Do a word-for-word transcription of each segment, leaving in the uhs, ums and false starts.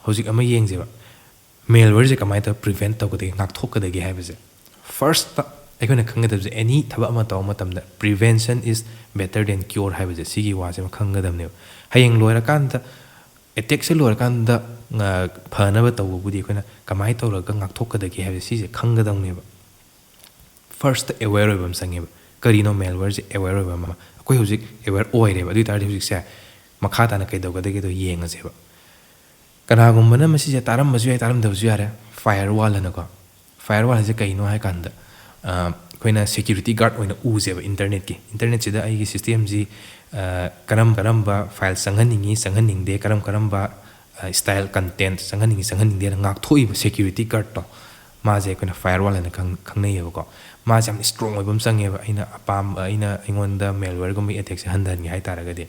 ꯍꯧꯖꯤꯛ ꯑꯃ ꯌꯦꯡꯁꯦꯕ, malwareꯁꯦ ꯀꯃꯥꯏꯅ ꯇꯧꯔꯒ prevent ꯇꯧꯒꯗꯒꯦ, ꯉꯥꯛꯊꯣꯛꯀꯗꯒꯦ ꯍꯥꯏꯕꯁꯦ꯫ Firstꯇ ꯑꯩꯈꯣꯏꯅ ꯈꯪꯒꯗꯕꯁꯦ, any ꯊꯕꯛ ꯑꯃ ꯇꯧꯕ ꯃꯇꯝꯗ prevention is better than cure ꯍꯥꯏꯕꯁꯦ, ꯁꯤꯒꯤ ꯋꯥꯁꯦ ꯑꯃ ꯈꯪꯒꯗꯕꯅꯦꯕ꯫ ꯍꯌꯦꯡ ꯂꯣꯏꯔꯀꯥꯟꯗ, attackꯁꯦ ꯂꯣꯏꯔꯀꯥꯟꯗ, ꯑ, ꯐꯅꯕ ꯇꯧꯕꯕꯨꯗꯤ ꯑꯩꯈꯣꯏꯅ ꯀꯃꯥꯏꯅ ꯇꯧꯔꯒ ꯉꯥꯛꯊꯣꯛꯀꯗꯒꯦ ꯍꯥꯏꯕꯁꯦ ꯁꯤꯁꯦ ꯈꯪꯒꯗꯕꯅꯦꯕ꯫ Firstꯇ aware ꯑꯣꯏꯕ ꯑꯃ ꯆꯪꯉꯦꯕ꯫ ꯀꯔꯤꯅꯣ malwareꯁꯦ aware ꯑꯣꯏꯕ ꯑꯃ? ꯑꯩꯈꯣꯏ ꯍꯧꯖꯤꯛ aware ꯑꯣꯏꯔꯦꯕ, ꯑꯗꯨ ꯑꯣꯏ ꯇꯥꯔꯗꯤ ꯍꯧꯖꯤꯛꯁꯦ ꯃꯈꯥ ꯇꯥꯅ ꯀꯩꯗꯧꯒꯗꯒꯦꯗꯣ ꯌꯦꯡꯉꯁꯦꯕ꯫ ꯀꯅꯥꯒꯨꯝꯕꯅ ꯃꯁꯤꯁꯦ ꯇꯥꯔꯝꯕꯁꯨ ꯌꯥꯏ, ꯇꯥꯔꯝꯗꯕꯁꯨ ꯌꯥꯔꯦ, firewall ꯍꯥꯏꯅꯀꯣ꯫ Firewall ꯍꯥꯏꯁꯦ ꯀꯩꯅꯣ ꯍꯥꯏ ꯀꯥꯟꯗ, ꯑ, ꯑꯩꯈꯣꯏꯅ security guard ꯑꯣꯏꯅ ꯎꯁꯦꯕ internetꯀꯤ꯫ Internetꯁꯤꯗ ꯑꯩꯒꯤ systemꯁꯤ, ꯑ, ꯀꯔꯝ ꯀꯔꯝꯕ file ꯆꯪꯍꯟꯅꯤꯡꯉꯤ, ꯆꯪꯍꯟꯅꯤꯡꯗꯦ, ꯀꯔꯝ ꯀꯔꯝꯕ, ꯑ, style content ꯆꯪꯍꯟꯅꯤꯡꯉꯤ, ꯆꯪꯍꯟꯅꯤꯡꯗꯦꯅ ꯉꯥꯛꯊꯣꯛꯏꯕ security guardꯇꯣ, ꯃꯥꯁꯦ ꯑꯩꯈꯣꯏꯅ firewall ꯍꯥꯏꯅ ꯈꯪ-, ꯈꯪꯅꯩꯌꯦꯕꯀꯣ꯫ ꯃꯥꯁꯦ ꯌꯥꯝ strong ꯑꯣꯏꯕ ꯑꯃ ꯆꯪꯉꯦꯕ, ꯑꯩꯅ ꯑꯄꯥꯝꯕ, ꯑꯩꯅ, ꯑꯩꯉꯣꯟꯗ malwareꯒꯨꯝꯕꯒꯤ attackꯁꯦ ꯍꯟꯊꯍꯟꯒꯦ ꯍꯥꯏ ꯇꯥꯔꯒꯗꯤ꯫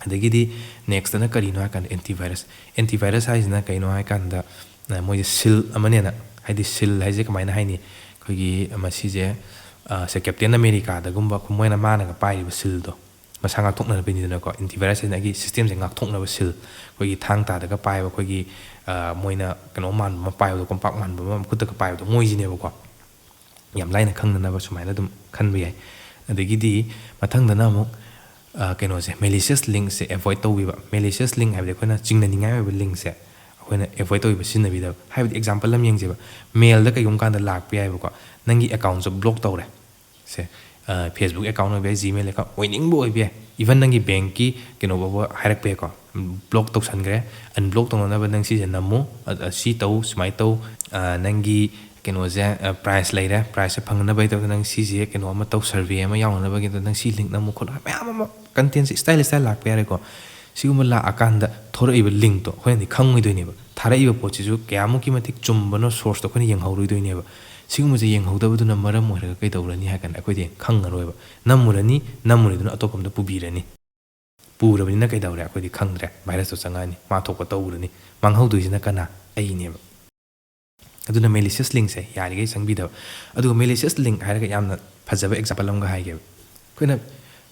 ꯑꯗꯒꯤꯗꯤ nextꯇꯅ ꯀꯔꯤꯅꯣ ꯍꯥꯏ ꯀꯥꯟꯗ antivirus꯫ Antivirus ꯍꯥꯏꯁꯤꯅ ꯀꯩꯅꯣ ꯍꯥꯏ ꯀꯥꯟꯗ, ꯑ, ꯃꯣꯏꯁꯦ shield ꯑꯃꯅꯦꯅ, ꯍꯥꯏꯗꯤ shield ꯍꯥꯏꯁꯦ ꯀꯃꯥꯏꯅ ꯍꯥꯏꯅꯤ? ꯑꯩꯈꯣꯏꯒꯤ ꯃꯁꯤꯁꯦ, ꯑ, ꯁꯦ Captain Americaꯗꯒꯨꯝꯕ ꯑꯩꯈꯣꯏ ꯃꯣꯏꯅ, ꯃꯥꯅꯒ ꯄꯥꯏꯔꯤꯕ shieldꯗꯣ, ꯃꯁꯥ ꯉꯥꯛꯊꯣꯛꯅꯕꯅꯤꯗꯅꯀꯣ꯫ Antivirus ꯍꯥꯏꯁꯤꯅ ꯑꯩꯒꯤ systemꯁꯦ ꯉꯥꯛꯊꯣꯛꯅꯕ shield, ꯑꯩꯈꯣꯏꯒꯤ ꯊꯥꯡ ꯇꯥꯗꯒ ꯄꯥꯏꯕ, ꯑꯩꯈꯣꯏꯒꯤ, ꯑ, ꯃꯣꯏꯅ ꯀꯩꯅꯣ ꯃꯥꯟꯕ ꯑꯃ ꯄꯥꯏꯕꯗꯣ, ꯀꯣꯝꯄꯥꯛ ꯃꯥꯟꯕ ꯑꯃ ꯃꯈꯨꯠꯇꯒ ꯄꯥꯏꯕꯗꯣ, ꯃꯣꯏꯁꯤꯅꯦꯕꯀꯣ꯫ ꯌꯥꯝ ꯂꯥꯏꯅ ꯈꯪꯅꯅꯕ ꯁꯨꯃꯥꯏꯅ ꯑꯗꯨꯝ ꯈꯟꯕ ꯌꯥꯏ꯫ ꯑꯗꯒꯤꯗꯤ ꯃꯊꯪꯗꯅ ꯑꯃꯨꯛ, ꯑ, ꯀꯩꯅꯣꯁꯦ, malicious linkꯁꯦ avoid ꯇꯧꯕꯤꯕ꯫ Malicious link ꯍꯥꯏꯕꯗꯤ ꯑꯩꯈꯣꯏꯅ ꯆꯤꯡꯅꯅꯤꯡꯉꯥꯏ ꯑꯣꯏꯕ linkꯁꯦ ꯑꯩꯈꯣꯏꯅ avoid ꯇꯧꯕꯤꯕ, ꯁꯤꯖꯤꯟꯅꯕꯤꯗꯕ꯫ ꯍꯥꯏꯕꯗꯤ example ꯑꯃ ꯌꯦꯡꯁꯦꯕ, mailꯗ ꯀꯩꯒꯨꯝꯕ ꯀꯥꯟꯗ ꯂꯥꯛꯄ ꯌꯥꯏꯕꯀꯣ, ꯅꯪꯒꯤ accountꯁꯦ block ꯇꯧꯔꯦ꯫ ꯁꯦ, ꯑ, Facebook account ꯑꯣꯏꯕ ꯌꯥꯏ, Gmail account ꯑꯣꯏꯅꯤꯡꯕ ꯑꯣꯏꯕ ꯌꯥꯏ, even ꯅꯪꯒꯤ bankꯀꯤ ꯀꯩꯅꯣ ꯐꯥꯎꯕ ꯍꯥꯏꯔꯛꯄ ꯌꯥꯏꯀꯣ, block ꯇꯧꯁꯟꯈ꯭ꯔꯦ꯫ Unblock ꯇꯧꯅꯅꯕ ꯅꯪ ꯁꯤꯁꯦ ꯅꯝꯃꯨ, ꯑ, ꯑ, ꯁꯤ ꯇꯧ, ꯁꯨꯃꯥꯏꯅ ꯇꯧ, ꯑ, ꯅꯪꯒꯤ ꯀꯩꯅꯣꯁꯦ, ꯑ, prize ꯂꯩꯔꯦ, prizeꯁꯦ ꯐꯪꯅꯕꯒꯤꯗꯃꯛꯇ ꯅꯪ ꯁꯤꯁꯦ ꯀꯩꯅꯣ ꯑꯃ ꯇꯧ, survey ꯑꯃ ꯌꯥꯎꯅꯅꯕꯒꯤꯗꯃꯛꯇ ꯅꯪ ꯁꯤ link ꯅꯝꯃꯨ ꯈꯣꯠꯂꯨ, ꯃꯌꯥꯝ ꯑꯃ contentꯁꯦ style style ꯂꯥꯛꯄ ꯌꯥꯔꯦꯀꯣ꯫ ꯁꯤꯒꯨꯝꯕ ꯂꯥꯛꯑꯀꯥꯟꯗ ꯊꯣꯔꯛꯏꯕ linkꯇꯣ ꯑꯩꯈꯣꯏꯅꯗꯤ ꯈꯪꯉꯣꯏꯗꯣꯏꯅꯦꯕ꯫ ꯊꯥꯔꯛꯏꯕ ꯄꯣꯠꯁꯤꯁꯨ ꯀꯌꯥꯃꯨꯛꯀꯤ ꯃꯇꯤꯛ ꯆꯨꯝꯕꯅꯣ sourceꯇꯣ ꯑꯩꯈꯣꯏꯅ ꯌꯦꯡꯍꯧꯔꯣꯏꯗꯣꯏꯅꯦꯕ꯫ ꯁꯤꯒꯨꯝꯕꯁꯦ ꯌꯦꯡꯍꯧꯗꯕꯗꯨꯅ ꯃꯔꯝ ꯑꯣꯏꯔꯒ ꯀꯩꯗꯧꯔꯅꯤ ꯍꯥꯏ ꯀꯥꯟꯗ ꯑꯩꯈꯣꯏꯗꯤ ꯈꯪꯉꯔꯣꯏꯕ꯫ ꯅꯝꯃꯨꯔꯅꯤ, ꯅꯝꯃꯨꯔꯤꯗꯨꯅ ꯑꯇꯣꯞꯄ ꯑꯃꯗ ꯄꯨꯕꯤꯔꯅꯤ꯫ ꯄꯨꯔꯕꯅꯤꯅ ꯀꯩꯗꯧꯔꯦ? ꯑꯩꯈꯣꯏꯗꯤ ꯈꯪꯗ꯭ꯔꯦ꯫ Virusꯇꯣ ꯆꯪꯉꯛꯑꯅꯤ, ꯃꯥ ꯊꯣꯛꯄ ꯇꯧꯔꯅꯤ꯫ ꯃꯥꯡꯍꯧꯗꯣꯏꯁꯤꯅ ꯀꯅꯥ? ꯑꯩꯅꯦꯕ꯫ ꯑꯗꯨꯅ malicious linkꯁꯦ ꯌꯥꯔꯤꯈꯩ ꯆꯪꯕꯤꯗꯕ꯫ ꯑꯗꯨꯒ malicious link ꯍꯥꯏꯔꯒ ꯌꯥꯝꯅ ꯐꯖꯕ example ꯑꯃꯒ ꯍꯥꯏꯒꯦꯕ꯫ ꯑꯩꯈꯣꯏꯅ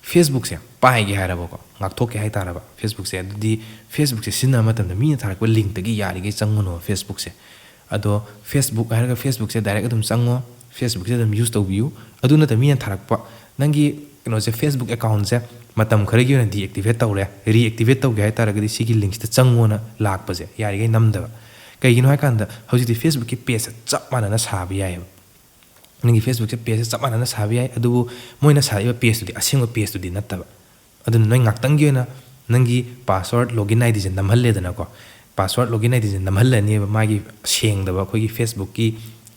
Facebookꯁꯦ ꯄꯥꯏꯒꯦ ꯍꯥꯏꯔꯕꯀꯣ, ꯉꯥꯛꯊꯣꯛꯀꯦ ꯍꯥꯏꯇꯥꯔꯕ Facebookꯁꯦ, ꯑꯗꯨꯗꯤ Facebookꯁꯦ ꯁꯤꯖꯤꯟꯅꯕ ꯃꯇꯝꯗ ꯃꯤꯅ ꯊꯥꯔꯛꯄ linkꯇꯒꯤ ꯌꯥꯔꯤꯈꯩ ꯆꯪꯉꯨꯅꯣ Facebookꯁꯦ꯫ ꯑꯗꯣ Facebook ꯍꯥꯏꯔꯒ Facebookꯁꯦ direct ꯑꯗꯨꯝ ꯆꯪꯉꯣ, Facebookꯁꯦ ꯑꯗꯨꯝ use ꯇꯧꯕꯤꯌꯨ꯫ ꯑꯗꯨ ꯅꯠꯇꯕ ꯃꯤꯅ ꯊꯥꯔꯛꯄ ꯅꯪꯒꯤ ꯀꯩꯅꯣꯁꯦ, Facebook accountꯁꯦ ꯃꯇꯝ ꯈꯔꯒꯤ ꯑꯣꯏꯅ deactivate ꯇꯧꯔꯦ, reactivate ꯇꯧꯒꯦ ꯍꯥꯏꯇꯥꯔꯒꯗꯤ ꯁꯤꯒꯤ linkꯁꯤꯗ ꯆꯪꯉꯣꯅ ꯂꯥꯛꯄꯁꯦ ꯌꯥꯔꯤꯈꯩ ꯅꯝꯗꯕ꯫ ꯀꯩꯒꯤꯅꯣ ꯍꯥꯏꯀꯥꯟꯗ ꯍꯧꯖꯤꯛꯇꯤ Facebookꯀꯤ pageꯁꯦ ꯆꯞ ꯃꯥꯟꯅꯅ ꯁꯥꯕ ꯌꯥꯏꯑꯕ꯫ ꯅꯪꯒꯤ Facebookꯁꯦ pageꯁꯦ ꯆꯞ ꯃꯥꯟꯅꯅ ꯁꯥꯕ ꯌꯥꯏ, ꯑꯗꯨꯕꯨ ꯃꯣꯏꯅ ꯁꯥꯔꯤꯕ pageꯇꯨꯗꯤ ꯑꯁꯦꯡꯕ pageꯇꯨꯗꯤ ꯅꯠꯇꯕ꯫ ꯑꯗꯨꯅ ꯅꯣꯏ ꯉꯥꯛꯇꯪꯒꯤ ꯑꯣꯏꯅ ꯅꯪꯒꯤ password, login IDꯁꯦ ꯅꯝꯍꯜꯂꯦꯗꯅꯀꯣ꯫ Password, login IDꯁꯦ ꯅꯝꯍꯜꯂꯅꯦꯕ ꯃꯥꯒꯤ ꯁꯦꯡꯗꯕ ꯑꯩꯈꯣꯏꯒꯤ Facebookꯀꯤ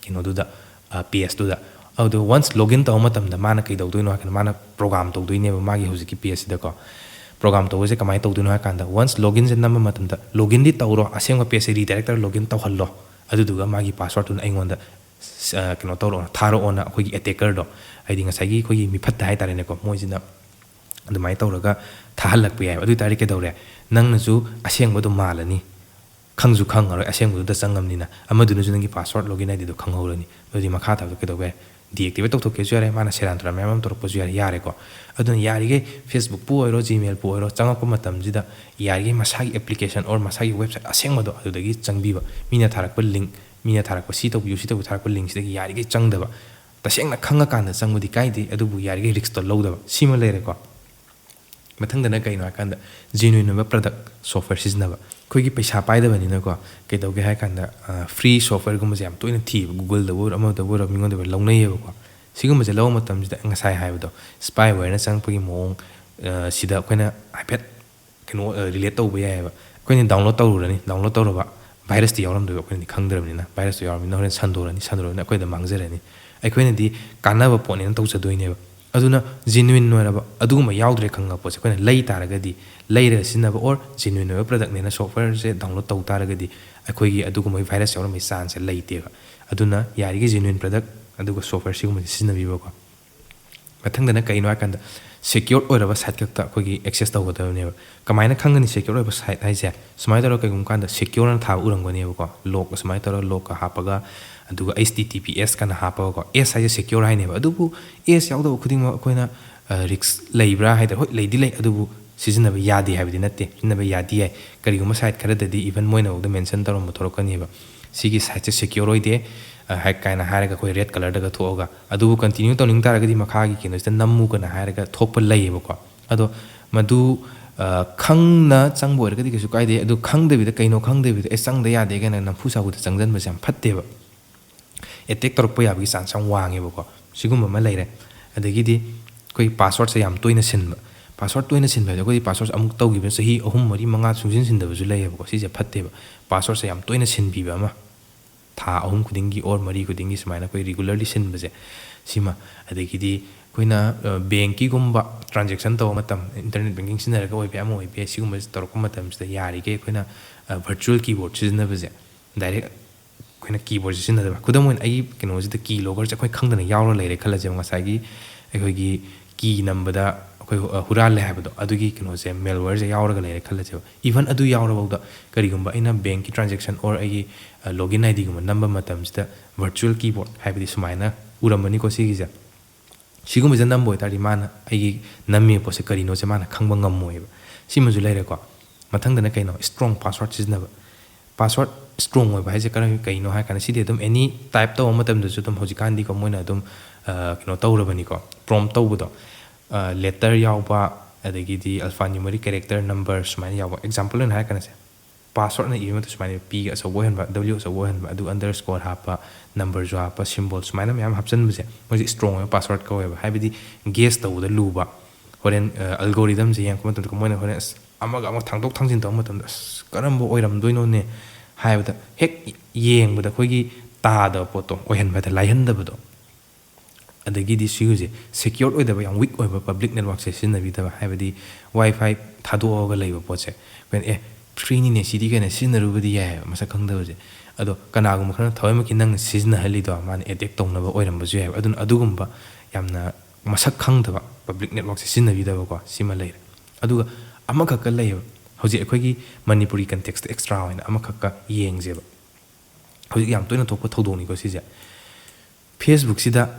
ꯀꯩꯅꯣꯗꯨꯗ, pageꯇꯨꯗ꯫ ꯑꯗꯨ once login ꯇꯧꯕ ꯃꯇꯝꯗ ꯃꯥꯅ ꯀꯩꯗꯧꯗꯣꯏꯅꯣ ꯍꯥꯏ ꯀꯥꯟꯗ, ꯃꯥꯅ program ꯇꯧꯗꯣꯏꯅꯦꯕ ꯃꯥꯒꯤ ꯍꯧꯖꯤꯛꯀꯤ pageꯁꯤꯗꯀꯣ꯫ Program ꯇꯧꯕꯁꯦ ꯀꯃꯥꯏꯅ ꯇꯧꯗꯣꯏꯅꯣ ꯍꯥꯏ ꯀꯥꯟꯗ, once loginꯁꯦ ꯅꯝꯕ ꯃꯇꯝꯗ loginꯗꯤ ꯇꯧꯔꯣ, ꯑꯁꯦꯡꯕ pageꯁꯦ redirect ꯇꯧꯔ login ꯇꯧꯍꯜꯂꯣ꯫ ꯑꯗꯨꯗꯨꯒ ꯃꯥꯒꯤ passwordꯇꯨꯅ ꯑꯩꯉꯣꯟꯗ ꯀꯩꯅꯣ ꯇꯧꯔꯛꯑꯣꯅ, ꯊꯥꯔꯛꯑꯣꯅ ꯑꯩꯈꯣꯏꯒꯤ attackerꯗꯣ, ꯍꯥꯏꯗꯤ ꯉꯁꯥꯏꯒꯤ ꯑꯩꯈꯣꯏꯒꯤ ꯃꯤꯐꯠꯇ ꯍꯥꯏꯇꯥꯔꯦꯅꯦꯀꯣ, ꯃꯣꯏꯁꯤꯅ ꯑꯗꯨꯃꯥꯏꯅ ꯇꯧꯔꯒ ꯊꯥꯍꯜꯂꯛꯄ ꯌꯥꯏꯑꯕ꯫ ꯑꯗꯨ ꯑꯣꯏꯇꯥꯔꯗꯤ ꯀꯩꯗꯧꯔꯦ? ꯅꯪꯅꯁꯨ ꯑꯁꯦꯡꯕꯗꯣ ꯃꯥꯜꯂꯅꯤ, ꯈꯪꯁꯨ ꯈꯪꯉꯔꯣꯏ ꯑꯁꯦꯡꯕꯗꯨꯗ ꯆꯪꯉꯝꯅꯤꯅ, ꯑꯃꯗꯨꯅꯁꯨ ꯅꯪꯒꯤ password, login IDꯗꯣ ꯈꯪꯍꯧꯔꯅꯤ꯫ ꯑꯗꯨꯗꯤ ꯃꯈꯥ ꯇꯥꯕꯗ ꯀꯩꯗꯧꯕ ꯌꯥꯏ? Deactivate ꯇꯧꯊꯣꯛꯀꯦꯁꯨ ꯌꯥꯔꯦ, ꯃꯥꯅ ꯁꯦꯔꯥꯟ ꯇꯨꯔꯥꯟ ꯃꯌꯥꯝ ꯑꯃ ꯇꯧꯔꯛꯄꯁꯨ ꯌꯥꯔꯦ, ꯌꯥꯔꯦꯀꯣ꯫ ꯑꯗꯨꯅ ꯌꯥꯔꯤꯈꯩ Facebookꯄꯨ ꯑꯣꯏꯔꯣ, Gmailꯄꯨ ꯑꯣꯏꯔꯣ, ꯆꯪꯉꯛꯄ ꯃꯇꯝꯁꯤꯗ ꯌꯥꯔꯤꯈꯩ ꯃꯁꯥꯒꯤ application or ꯃꯁꯥꯒꯤ website ꯑꯁꯦꯡꯕꯗꯣ ꯑꯗꯨꯗꯒꯤ ꯆꯪꯕꯤꯕ꯫ ꯃꯤꯅ ꯊꯥꯔꯛꯄ link, ꯃꯤꯅ ꯊꯥꯔꯛꯄ "ꯁꯤ ꯇꯧꯕꯤꯌꯨ, ꯁꯤ ꯇꯧꯕꯤꯌꯨ" ꯊꯥꯔꯛꯄ linkꯁꯤꯗꯒꯤ ꯌꯥꯔꯤꯈꯩ ꯆꯪꯗꯕ꯫ ꯇꯁꯦꯡꯅ ꯈꯪꯉꯀꯥꯟꯗ ꯆꯪꯕꯗꯤ ꯀꯥꯏꯗꯦ, ꯑꯗꯨꯕꯨ ꯌꯥꯔꯤꯈꯩ riskꯇꯣ ꯂꯧꯗꯕ꯫ ꯁꯤꯃ ꯂꯩꯔꯦꯀꯣ꯫ ꯃꯊꯪꯗꯅ ꯀꯩꯅꯣ ꯍꯥꯏꯀꯥꯟꯗ, genuine ꯑꯣꯏꯕ product, software ꯁꯤꯖꯤꯟꯅꯕ꯫ ꯑꯩꯈꯣꯏꯒꯤ ꯄꯩꯁꯥ ꯄꯥꯏꯗꯕꯅꯤꯅꯀꯣ, ꯀꯩꯗꯧꯒꯦ ꯍꯥꯏ ꯀꯥꯟꯗ, free softwareꯒꯨꯝꯕꯁꯦ ꯌꯥꯝ ꯇꯣꯏꯅ ꯊꯤꯕ, Googleꯗꯕꯨ ꯑꯣꯏꯔꯣ, ꯑꯃꯗꯕꯨ ꯑꯣꯏꯔꯣ, ꯃꯤꯉꯣꯟꯗ ꯑꯣꯏꯔꯣ ꯂꯧꯅꯩꯌꯦꯕꯀꯣ꯫ ꯁꯤꯒꯨꯝꯕꯁꯦ ꯂꯧꯕ ꯃꯇꯝꯁꯤꯗ ꯉꯁꯥꯏ ꯍꯥꯏꯕꯗꯣ, spywareꯅ ꯆꯪꯉꯛꯄꯒꯤ ꯃꯑꯣꯡ, ꯁꯤꯗ ꯑꯩꯈꯣꯏꯅ ꯍꯥꯏꯐꯦꯠ ꯀꯩꯅꯣ, relate ꯇꯧꯕ ꯌꯥꯏꯑꯕ꯫ ꯑꯩꯈꯣꯏꯅ download ꯇꯧꯔꯨꯔꯅꯤ, download ꯇꯧꯔꯕ virusꯇꯤ ꯌꯥꯎꯔꯝꯗꯣꯏꯕ, ꯑꯩꯈꯣꯏꯅꯗꯤ ꯈꯪꯗ꯭ꯔꯕꯅꯤꯅ꯫ Virusꯇꯣ ꯌꯥꯎꯔꯕꯅꯤꯅ ꯍꯣꯔꯦꯟ ꯁꯟꯗꯣꯔꯅꯤ, ꯁꯟꯗꯣꯔꯕꯅꯤꯅ ꯑꯩꯈꯣꯏꯗ ꯃꯥꯡꯖꯔꯅꯤ꯫ ꯑꯩꯈꯣꯏꯅꯗꯤ ꯀꯥꯟꯅꯕ ꯄꯣꯠꯅꯦꯅ ꯇꯧꯖꯗꯣꯏꯅꯦꯕ꯫ ꯑꯗꯨꯅ genuine ꯑꯣꯏꯔꯕ, ꯑꯗꯨꯒꯨꯝꯕ ꯌꯥꯎꯗ꯭ꯔꯦ ꯈꯪꯉꯕ ꯄꯣꯠꯁꯦ ꯑꯩꯈꯣꯏꯅ ꯂꯩ ꯇꯥꯔꯒꯗꯤ, ꯂꯩꯔꯒ ꯁꯤꯖꯤꯟꯅꯕ or genuine ꯑꯣꯏꯕ productꯅꯦꯅ softwareꯁꯦ download ꯇꯧ ꯇꯥꯔꯒꯗꯤ, ꯑꯩꯈꯣꯏꯒꯤ ꯑꯗꯨꯒꯨꯝꯕꯒꯤ virus ꯌꯥꯎꯔꯝꯕꯒꯤ chanceꯁꯦ ꯂꯩꯇꯦꯕ꯫ ꯑꯗꯨꯅ ꯌꯥꯔꯤꯈꯩ genuine product ꯑꯗꯨꯒ software ꯁꯤꯒꯨꯝꯕꯁꯦ ꯁꯤꯖꯤꯟꯅꯕꯤꯕꯀꯣ꯫ ꯃꯊꯪꯗꯅ ꯀꯩꯅꯣ ꯍꯥꯏꯀꯥꯟꯗ, secure ꯑꯣꯏꯔꯕ site ꯈꯛꯇ ꯑꯩꯈꯣꯏꯒꯤ access ꯇꯧꯒꯗꯕꯅꯦꯕ꯫ ꯀꯃꯥꯏꯅ ꯈꯪꯒꯅꯤ secure ꯑꯣꯏꯕ site ꯍꯥꯏꯁꯦ? ꯁꯨꯃꯥꯏꯅ ꯇꯧꯔꯒ ꯀꯩꯒꯨꯝꯕ ꯀꯥꯟꯗ secureꯅ ꯊꯥꯕ ꯎꯔꯝꯒꯅꯦꯕꯀꯣ, log, ꯁꯨꯃꯥꯏꯅ ꯇꯧꯔꯒ logꯀ ꯍꯥꯞꯄꯒ, ꯑꯗꯨꯒ H T T P S ꯀꯅ ꯍꯥꯞꯄꯒꯀꯣ꯫ S ꯍꯥꯏꯁꯦ secure ꯍꯥꯏꯅꯦꯕ꯫ ꯑꯗꯨꯕꯨ S ꯌꯥꯎꯗꯕ ꯈꯨꯗꯤꯡꯃꯛ ꯑꯩꯈꯣꯏꯅ, ꯔꯤꯛꯁ ꯂꯩꯕ꯭ꯔꯥ ꯍꯥꯏ ꯇꯥꯔꯦ, ꯍꯣꯏ, ꯂꯩꯗꯤ ꯂꯩ, ꯑꯗꯨꯕꯨ ꯁꯤꯖꯤꯟꯅꯕ ꯌꯥꯗꯦ ꯍꯥꯏꯕꯗꯤ ꯅꯠꯇꯦ, ꯁꯤꯖꯤꯟꯅꯕ ꯌꯥꯗꯤ ꯌꯥꯏ꯫ ꯀꯔꯤꯒꯨꯝꯕ ꯁꯥꯏꯠ ꯈꯔꯗꯗꯤ ꯏꯚꯟ ꯃꯣꯏꯅꯐꯥꯎꯗ ꯃꯦꯟꯁꯟ ꯇꯧꯔꯝꯕ ꯊꯣꯛꯂꯛꯀꯅꯦꯕ, "ꯁꯤꯒꯤ ꯁꯥꯏꯠꯁꯦ ꯁꯦꯀ꯭ꯌꯣꯔ ꯑꯣꯏꯗꯦ", ꯑ, ꯍꯥꯏ ꯀꯥꯏꯅ ꯍꯥꯏꯔꯒ ꯑꯩꯈꯣꯏ ꯔꯦꯗ ꯀꯂꯔꯗꯒ ꯊꯣꯛꯑꯒ, ꯑꯗꯨꯕꯨ ꯀꯟꯇꯤꯅ꯭ꯌꯨ ꯇꯧꯅꯤꯡ ꯇꯥꯔꯒꯗꯤ ꯃꯈꯥꯒꯤ ꯀꯩꯅꯣꯁꯤꯗ ꯅꯝꯃꯨ ꯀꯅ ꯍꯥꯏꯔꯒ ꯊꯣꯛꯄ ꯂꯩꯌꯦꯕꯀꯣ꯫ ꯑꯗꯣ ꯃꯗꯨ, ꯑ, ꯈꯪꯅ ꯆꯪꯕ ꯑꯣꯏꯔꯒꯗꯤ ꯀꯩꯁꯨ ꯀꯥꯏꯗꯦ, ꯑꯗꯨ ꯈꯪꯗꯕꯤꯗ, ꯀꯩꯅꯣ ꯈꯪꯗꯕꯤꯗ "ꯑꯦ, ꯆꯪꯗ ꯌꯥꯗꯦ" ꯀꯥꯏꯅ ꯅꯝꯐꯨ ꯁꯥꯐꯨꯗ ꯆꯪꯁꯤꯟꯕꯁꯦ ꯌꯥꯝ ꯐꯠꯇꯦꯕ꯫ ꯑꯦꯇꯦꯛ ꯇꯧꯔꯛꯄ ꯌꯥꯕꯒꯤ ꯆꯥꯟꯁ ꯌꯥꯝ ꯋꯥꯡꯉꯦꯕꯀꯣ꯫ ꯁꯤꯒꯨꯝꯕ ꯑꯃ ꯂꯩꯔꯦ꯫ ꯑꯗꯒꯤꯗꯤ ꯑꯩꯈꯣꯏ ꯄꯥꯁꯋꯥꯔꯗꯁꯦ ꯌꯥꯝ ꯇꯣꯏꯅ ꯁꯤꯟꯕ꯫ ꯄꯥꯁꯋꯥꯔꯗ ꯇꯣꯏꯅ ꯁꯤꯟꯕ ꯍꯥꯏꯗꯤ ꯑꯩꯈꯣꯏ ꯄꯥꯁꯋꯥꯔꯗꯁꯦ ꯑꯃꯨꯛ ꯇꯧꯈꯤꯕ ꯆꯍꯤ ꯑꯍꯨꯝ, ꯃꯔꯤ, ꯃꯉꯥ ꯁꯨꯡꯁꯤꯟ ꯁꯤꯟꯗꯕꯁꯨ ꯂꯩꯌꯦꯕꯀꯣ꯫ ꯁꯤꯁꯦ ꯐꯠꯇꯦꯕ꯫ ꯄꯥꯁꯋꯥꯔꯗꯁꯦ ꯌꯥꯝ ꯇꯣꯏꯅ ꯁꯤꯟꯕꯤꯕ ꯑꯃ, ꯊꯥ ꯑꯍꯨꯝ ꯈꯨꯗꯤꯡꯒꯤ ꯑꯣꯔ ꯃꯔꯤ ꯈꯨꯗꯤꯡꯒꯤ ꯁꯨꯃꯥꯏꯅ ꯑꯩꯈꯣꯏ ꯔꯤꯒꯨꯂꯔꯂꯤ ꯁꯤꯟꯕꯁꯦ, ꯁꯤꯃ꯫ ꯑꯗꯒꯤꯗꯤ ꯑꯩꯈꯣꯏꯅ, ꯑ, ꯕꯦꯡꯀꯤꯒꯨꯝꯕ ꯇ꯭ꯔꯥꯟꯖꯦꯛꯁꯟ ꯇꯧꯕ ꯃꯇꯝ, ꯏꯟꯇꯔꯅꯦꯠ ꯕꯦꯡꯀꯤꯡ ꯁꯤꯖꯤꯟꯅꯔꯒ ꯑꯣꯏꯕ ꯌꯥꯏ, ꯑꯃ ꯑꯣꯏꯕ ꯌꯥꯏ, ꯁꯤꯒꯨꯝꯕꯁꯦ ꯇꯧꯔꯛꯄ ꯃꯇꯝꯁꯤꯗ ꯌꯥꯔꯤꯈꯩ ꯑꯩꯈꯣꯏꯅ, ꯑ, ꯚꯔꯆꯨꯋꯦꯜ ꯀꯤꯕꯣꯔꯗ ꯁꯤꯖꯤꯟꯅꯕꯁꯦ, ꯗꯥꯏꯔꯦꯛ ꯑꯩꯈꯣꯏꯅ ꯀꯤꯕꯣꯔꯗꯁꯦ ꯁꯤꯖꯤꯟꯅꯗꯕ꯫ ꯈꯨꯗꯝ ꯑꯣꯏꯅ, ꯑꯩꯒꯤ ꯀꯩꯅꯣꯁꯤꯗ ꯀꯤ ꯂꯣꯒꯔꯁꯦ ꯑꯩꯈꯣꯏ ꯈꯪꯗꯅ ꯌꯥꯎꯔ ꯂꯩꯔꯦ ꯈꯜꯂꯁꯦꯕ, ꯉꯁꯥꯏꯒꯤ ꯑꯩꯈꯣꯏꯒꯤ ꯀꯤ ꯅꯝꯕꯗ ꯑꯩꯈꯣꯏ, ꯑ, ꯍꯨꯔꯥꯜꯂꯦ ꯍꯥꯏꯕꯗꯣ, ꯑꯗꯨꯒꯤ ꯀꯩꯅꯣꯁꯦ, ꯃꯦꯜꯋꯦꯌꯔꯁꯦ ꯌꯥꯎꯔꯒ ꯂꯩꯔꯦ ꯈꯜꯂꯁꯦꯕ꯫ ꯏꯚꯟ ꯑꯗꯨ ꯌꯥꯎꯔꯐꯥꯎꯗ ꯀꯔꯤꯒꯨꯝꯕ ꯑꯩꯅ ꯕꯦꯡꯀꯤ ꯇ꯭ꯔꯥꯟꯖꯦꯛꯁꯟ ꯑꯣꯔ ꯑꯩꯒꯤ, ꯑ, ꯂꯣꯒꯏꯟ ꯑꯥꯏ ꯗꯤꯒꯨꯝꯕ ꯅꯝꯕ ꯃꯇꯝꯁꯤꯗ ꯚꯔꯆꯨꯋꯦꯜ ꯀꯤꯕꯣꯔꯗ ꯍꯥꯏꯕꯗꯤ ꯁꯨꯃꯥꯏꯅ ꯎꯔꯝꯃꯅꯤꯀꯣ ꯁꯤꯒꯤꯁꯦ꯫ ꯁꯤꯒꯨꯝꯕꯁꯦ ꯅꯝꯕ ꯑꯣꯏꯇꯥꯔꯗꯤ ꯃꯥꯅ ꯑꯩꯒꯤ ꯅꯝꯃꯤꯕ ꯄꯣꯠꯁꯦ ꯀꯔꯤꯅꯣꯁꯦ ꯃꯥꯅ ꯈꯪꯕ ꯉꯝꯃꯣꯏꯕ꯫ ꯁꯤꯃꯁꯨ ꯂꯩꯔꯦꯀꯣ꯫ ꯃꯊꯪꯗꯅ ꯀꯩꯅꯣ? ꯏꯁꯇ꯭ꯔꯣꯡ ꯄꯥꯁꯋꯥꯔꯗ ꯁꯤꯖꯤꯟꯅꯕ꯫ ꯄꯥꯁꯋꯥꯔꯗ ꯏꯁꯇ꯭ꯔꯣꯡ ꯑꯣꯏꯕ ꯍꯥꯏꯁꯦ ꯀꯔꯝ-, ꯀꯩꯅꯣ ꯍꯥꯏ ꯀꯥꯟꯗ, ꯁꯤꯗꯤ ꯑꯗꯨꯝ ꯑꯦꯅꯤ ꯇꯥꯏꯞ ꯇꯧꯕ ꯃꯇꯝꯗꯁꯨ ꯑꯗꯨꯝ ꯍꯧꯖꯤꯛꯀꯥꯟꯗꯤꯀꯣ ꯃꯣꯏꯅ ꯑꯗꯨꯝ, ꯑ, ꯀꯩꯅꯣ ꯇꯧꯔꯕꯅꯤꯀꯣ, ꯄ꯭ꯔꯣꯝ ꯇꯧꯕꯗꯣ꯫ ꯑ, ꯂꯦꯇꯔ ꯌꯥꯎꯕ, ꯑꯗꯒꯤꯗꯤ ꯑꯜꯐꯥ ꯅ꯭ꯌꯨꯃꯔꯤꯛ ꯀꯦꯔꯦꯛꯇꯔ ꯅꯝꯕꯔ ꯁꯨꯃꯥꯏꯅ ꯌꯥꯎꯕ꯫ ꯑꯦꯛꯖꯥꯝꯄꯜ ꯑꯣꯏꯅ ꯍꯥꯏꯔ ꯀꯥꯟꯗꯁꯦ, ꯄꯥꯁꯋꯥꯔꯗꯅ ꯏꯕ ꯃꯇꯝꯗ ꯁꯨꯃꯥꯏꯅ ꯄꯤꯒ ꯑꯆꯧꯕ ꯑꯣꯏꯍꯟꯕ, ꯗꯕ꯭ꯂꯤꯎ ꯑꯆꯧꯕ ꯑꯣꯏꯍꯟꯕ, ꯑꯗꯨ ꯑꯟꯗꯔꯁꯀꯣꯔ ꯍꯥꯞꯄ, ꯅꯝꯕꯔꯁꯨ ꯍꯥꯞꯄ, ꯁꯤꯝꯕꯣꯜ ꯁꯨꯃꯥꯏꯅ ꯃꯌꯥꯝ ꯍꯥꯞꯆꯤꯟꯕꯁꯦ ꯃꯣꯏꯁꯦ ꯏꯁꯇ꯭ꯔꯣꯡ ꯑꯣꯏꯕ ꯄꯥꯁꯋꯥꯔꯗ ꯀꯧꯋꯦꯕ꯫ ꯍꯥꯏꯕꯗꯤ ꯒꯦꯁ ꯇꯧꯕꯗ ꯂꯨꯕ꯫ ꯍꯣꯔꯦꯟ, ꯑ, ꯑꯜꯒꯣꯔꯤꯗꯝꯁꯦ ꯌꯦꯡꯉꯛꯄ ꯃꯇꯝꯗ ꯃꯣꯏꯅ ꯍꯣꯔꯦꯟ ꯑꯁ ꯑꯃꯒ ꯑꯃꯒ ꯊꯥꯡꯗꯣꯛ ꯊꯥꯡꯖꯤꯟ ꯇꯧꯕ ꯃꯇꯝꯗ ꯑꯁ ꯀꯔꯝꯕ ꯑꯣꯏꯔꯝꯗꯣꯏꯅꯣꯅꯦ ꯍꯥꯏꯕꯗ ꯍꯦꯛ ꯌꯦꯡꯕꯗ ꯑꯩꯈꯣꯏꯒꯤ ꯇꯥꯗꯕ ꯄꯣꯠꯇꯣ ꯑꯣꯏꯍꯟꯕꯗ ꯂꯥꯏꯍꯟꯗꯕꯗꯣ꯫ ꯑꯗꯒꯤꯗꯤ ꯁꯤꯒꯤꯁꯦ ꯁꯦꯀ꯭ꯌꯣꯔ ꯑꯣꯏꯗꯕ, ꯌꯥꯝ ꯋꯤꯛ ꯑꯣꯏꯕ ꯄꯕ꯭ꯂꯤꯛ ꯅꯦꯠꯋꯥꯛꯁꯦ ꯁꯤꯖꯤꯟꯅꯕꯤꯗꯕ, ꯍꯥꯏꯕꯗꯤ ꯋꯥꯏ ꯐꯥꯏ ꯊꯥꯗꯣꯛꯑꯒ ꯂꯩꯕ ꯄꯣꯠꯁꯦ ꯑꯩꯈꯣꯏꯅ "ꯑꯦ, ꯐ꯭ꯔꯤꯅꯤꯅꯦ ꯁꯤꯗꯤ" ꯀꯩꯅ ꯁꯤꯖꯤꯟꯅꯔꯨꯕꯗꯤ ꯌꯥꯏꯑꯕ, ꯃꯁꯛ ꯈꯪꯗꯕꯁꯦ꯫ ꯑꯗꯣ ꯀꯅꯥꯒꯨꯝꯕ ꯈꯔꯅ ꯊꯑꯣꯏꯃꯛꯀꯤ ꯅꯪꯅ ꯁꯤꯖꯤꯟꯅꯍꯜꯂꯤꯗꯣ ꯃꯥꯅ ꯑꯦꯇꯦꯛ ꯇꯧꯅꯕ ꯑꯣꯏꯔꯝꯕꯁꯨ ꯌꯥꯏꯑꯕ꯫ ꯑꯗꯨꯅ ꯑꯗꯨꯒꯨꯝꯕ ꯌꯥꯝꯅ ꯃꯁꯛ ꯈꯪꯗꯕ ꯄꯕ꯭ꯂꯤꯛ ꯅꯦꯠꯋꯥꯛꯁꯦ ꯁꯤꯖꯤꯟꯅꯕꯤꯗꯕꯀꯣ, ꯁꯤꯃ ꯂꯩꯔꯦ꯫ ꯑꯗꯨꯒ ꯑꯃꯈꯛꯀ ꯂꯩꯌꯦꯕ, ꯍꯧꯖꯤꯛ ꯑꯩꯈꯣꯏꯒꯤ ꯃꯅꯤꯄꯨꯔꯤ ꯀꯟꯇꯦꯛꯁꯇ ꯑꯦꯛꯁꯇ꯭ꯔꯥ ꯑꯣꯏꯅ ꯑꯃꯈꯛꯀ ꯌꯦꯡꯁꯦꯕ꯫ ꯍꯧꯖꯤꯛ ꯌꯥꯝ ꯇꯣꯏꯅ ꯊꯣꯛꯄ ꯊꯧꯗꯣꯛꯅꯤꯀꯣ ꯁꯤꯁꯦ꯫ ꯐꯦꯁꯕꯨꯛꯁꯤꯗ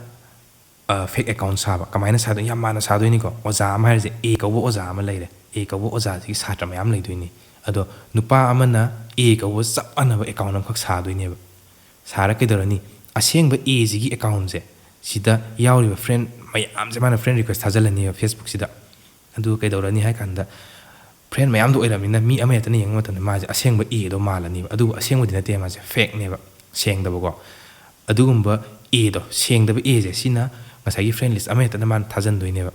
ꯐꯦꯛ ꯑꯦꯀꯥꯎꯟ ꯁꯥꯕ꯫ ꯀꯃꯥꯏꯅ ꯁꯥꯗꯣꯏꯅꯣ? ꯌꯥꯝ ꯃꯥꯟꯅ ꯁꯥꯗꯣꯏꯅꯤꯀꯣ꯫ ꯑꯣꯖꯥ ꯑꯃ ꯍꯥꯏꯔꯤꯁꯦ ꯑꯦ ꯀꯧꯕ ꯑꯣꯖꯥ ꯑꯃ ꯂꯩꯔꯦ꯫ ꯑꯦ ꯀꯧꯕ ꯑꯣꯖꯥꯁꯤꯒꯤ ꯁꯥꯇ꯭ꯔ ꯃꯌꯥꯝ ꯂꯩꯗꯣꯏꯅꯤ꯫ ꯑꯗꯣ ꯅꯨꯄꯥ ꯑꯃꯅ ꯑꯦ ꯀꯧꯕ ꯆꯞ ꯃꯥꯟꯅꯕ ꯑꯦꯀꯥꯎꯟ ꯑꯃꯈꯛ ꯁꯥꯗꯣꯏꯅꯦꯕ꯫ ꯁꯥꯔ ꯀꯩꯗꯧꯔꯅꯤ? ꯑꯁꯦꯡꯕ ꯑꯦꯁꯤꯒꯤ ꯑꯦꯀꯥꯎꯟꯁꯦ, ꯁꯤꯗ ꯌꯥꯎꯔꯤꯕ ꯐ꯭ꯔꯦꯟ ꯃꯌꯥꯝꯁꯦ ꯃꯥꯅ ꯐ꯭ꯔꯦꯟ ꯔꯤꯀ꯭ꯋꯦꯁ ꯊꯥꯖꯤꯜꯂꯅꯤꯕ ꯐꯦꯁꯕꯨꯛꯁꯤꯗ꯫ ꯑꯗꯨꯒ ꯀꯩꯗꯧꯔꯅꯤ ꯍꯥꯏ ꯀꯥꯟꯗ, ꯐ꯭ꯔꯦꯟ ꯃꯌꯥꯝꯗꯣ ꯑꯣꯏꯔꯕꯅꯤꯅ ꯃꯤ ꯑꯃꯍꯦꯛꯇꯅ ꯌꯦꯡꯕ ꯃꯇꯝꯗ ꯃꯥꯁꯦ ꯑꯁꯦꯡꯕ ꯑꯦꯗꯣ ꯃꯥꯜꯂꯅꯤꯕ꯫ ꯑꯗꯨꯕꯨ ꯑꯁꯦꯡꯕꯗꯤ ꯅꯠꯇꯦ, ꯃꯥꯁꯦ ꯐꯦꯛꯅꯦꯕ, ꯁꯦꯡꯗꯕꯀꯣ꯫ ꯑꯗꯨꯒꯨꯝꯕ ꯑꯦꯗꯣ, ꯁꯦꯡꯗꯕ ꯑꯦꯁꯦ, ꯁꯤꯅ ꯉꯁꯥꯏꯒꯤ ꯐ꯭ꯔꯦꯟ ꯂꯤꯁ ꯑꯃꯍꯦꯛꯇꯗ ꯃꯥꯅ ꯊꯥꯖꯤꯟꯗꯣꯏꯅꯦꯕ꯫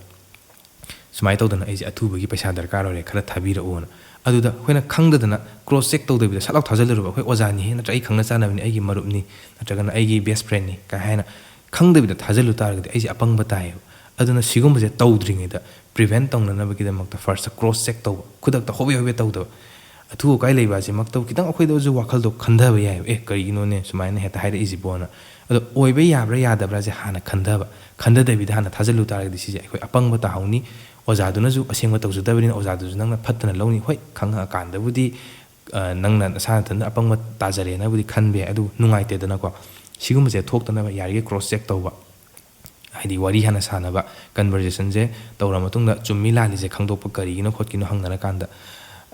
"ꯁꯨꯃꯥꯏꯅ ꯇꯧꯗꯅ ꯑꯩꯁꯦ ꯑꯊꯨꯕꯒꯤ ꯄꯩꯁꯥ ꯗꯔꯀꯥꯔ ꯑꯣꯏꯔꯦ, ꯈꯔ ꯊꯥꯕꯤꯔꯛꯎꯅ"꯫ ꯑꯗꯨꯗ ꯑꯩꯈꯣꯏꯅ ꯈꯪꯗꯗꯅ ꯀ꯭ꯔꯣꯁ ꯆꯦꯛ ꯇꯧꯗꯕꯤꯗ ꯁꯠ ꯂꯥꯎ ꯊꯥꯖꯤꯜꯂꯨꯔꯕ, "ꯑꯩꯈꯣꯏ ꯑꯣꯖꯥꯅꯤꯍꯦ, ꯅꯠꯇ꯭ꯔ ꯑꯩ ꯈꯪꯅ ꯆꯥꯟꯅꯕꯅꯤ, ꯑꯩꯒꯤ ꯃꯔꯨꯞꯅꯤ, ꯅꯠꯇ꯭ꯔꯒꯅ ꯑꯩꯒꯤ ꯕꯦꯁ ꯐ꯭ꯔꯦꯟꯅꯤ" ꯀꯥꯏ ꯍꯥꯏꯅ ꯈꯪꯗꯕꯤꯗ ꯊꯥꯖꯤꯜꯂꯨ ꯇꯥꯔꯒꯗꯤ ꯑꯩꯁꯦ ꯑꯄꯪꯕ ꯇꯥꯏꯌꯦꯕ꯫ ꯑꯗꯨꯅ ꯁꯤꯒꯨꯝꯕꯁꯦ ꯇꯧꯗ꯭ꯔꯤꯉꯩꯗ ꯄ꯭ꯔꯤꯚꯦꯟ ꯇꯧꯅꯅꯕꯒꯤꯗꯃꯛꯇ ꯐꯥꯔꯁꯇ ꯀ꯭ꯔꯣꯁ ꯆꯦꯛ ꯇꯧꯕ, ꯈꯨꯗꯛꯇ ꯍꯣꯕꯦ ꯍꯣꯕꯦ ꯇꯧꯗꯕ꯫ ꯑꯊꯨ ꯑꯀꯥꯏ ꯂꯩꯕ ꯑꯁꯤꯃꯛꯇꯕꯨ ꯈꯤꯇꯪ ꯑꯩꯈꯣꯏꯗꯁꯨ ꯋꯥꯈꯜꯗꯣ ꯈꯟꯊꯕ ꯌꯥꯏꯕ, "ꯑꯦ, ꯀꯔꯤꯒꯤꯅꯣꯅꯦ ꯁꯨꯃꯥꯏꯅ ꯍꯦꯛꯇ ꯍꯥꯏꯔꯛꯏꯁꯤꯕꯣꯅ"꯫ ꯑꯗꯣ ꯑꯣꯏꯕ ꯌꯥꯕ꯭ꯔꯥ ꯌꯥꯗꯕ꯭ꯔꯥꯁꯦ ꯍꯥꯟꯅ ꯈꯟꯊꯕ, ꯈꯟꯊꯗꯕꯤꯗ ꯍꯥꯟꯅ ꯊꯥꯖꯤꯜꯂꯨ ꯇꯥꯔꯒꯗꯤ ꯁꯤꯁꯦ ꯑꯩꯈꯣꯏ ꯑꯄꯪꯕ ꯇꯥꯍꯧꯅꯤ꯫ ꯑꯣꯖꯥꯗꯨꯅꯁꯨ ꯑꯁꯦꯡꯕ ꯇꯧꯖꯗꯕꯅꯤꯅ ꯑꯣꯖꯥꯗꯨꯁꯨ ꯅꯪꯅ ꯐꯠꯇꯅ ꯂꯧꯅꯤ꯫ ꯍꯣꯏ, ꯈꯪꯉꯛꯑꯀꯥꯟꯗꯕꯨꯗꯤ, ꯑ, ꯅꯪꯅ ꯅꯁꯥ ꯅꯊꯟꯗ ꯑꯄꯪꯕ ꯇꯥꯖꯔꯦꯅꯕꯨꯗꯤ ꯈꯟꯕ ꯌꯥꯏ, ꯑꯗꯨꯕꯨ ꯅꯨꯡꯉꯥꯏꯇꯦꯗꯅꯀꯣ꯫ ꯁꯤꯒꯨꯝꯕꯁꯦ ꯊꯣꯛꯇꯅꯕ ꯌꯥꯔꯤꯈꯩ ꯀ꯭ꯔꯣꯁ ꯆꯦꯛ ꯇꯧꯕ꯫ ꯍꯥꯏꯗꯤ ꯋꯥꯔꯤ ꯍꯥꯟꯅ ꯁꯥꯟꯅꯕ, ꯀꯟꯚꯔꯖꯦꯁꯟꯁꯦ ꯇꯧꯔ ꯃꯇꯨꯡꯗ ꯆꯨꯝꯃꯤ ꯂꯥꯜꯂꯤꯁꯦ ꯈꯪꯗꯣꯛꯄ, ꯀꯔꯤꯒꯤꯅꯣ ꯈꯣꯠꯀꯤꯅꯣ ꯍꯪꯅꯔꯀꯥꯟꯗ꯫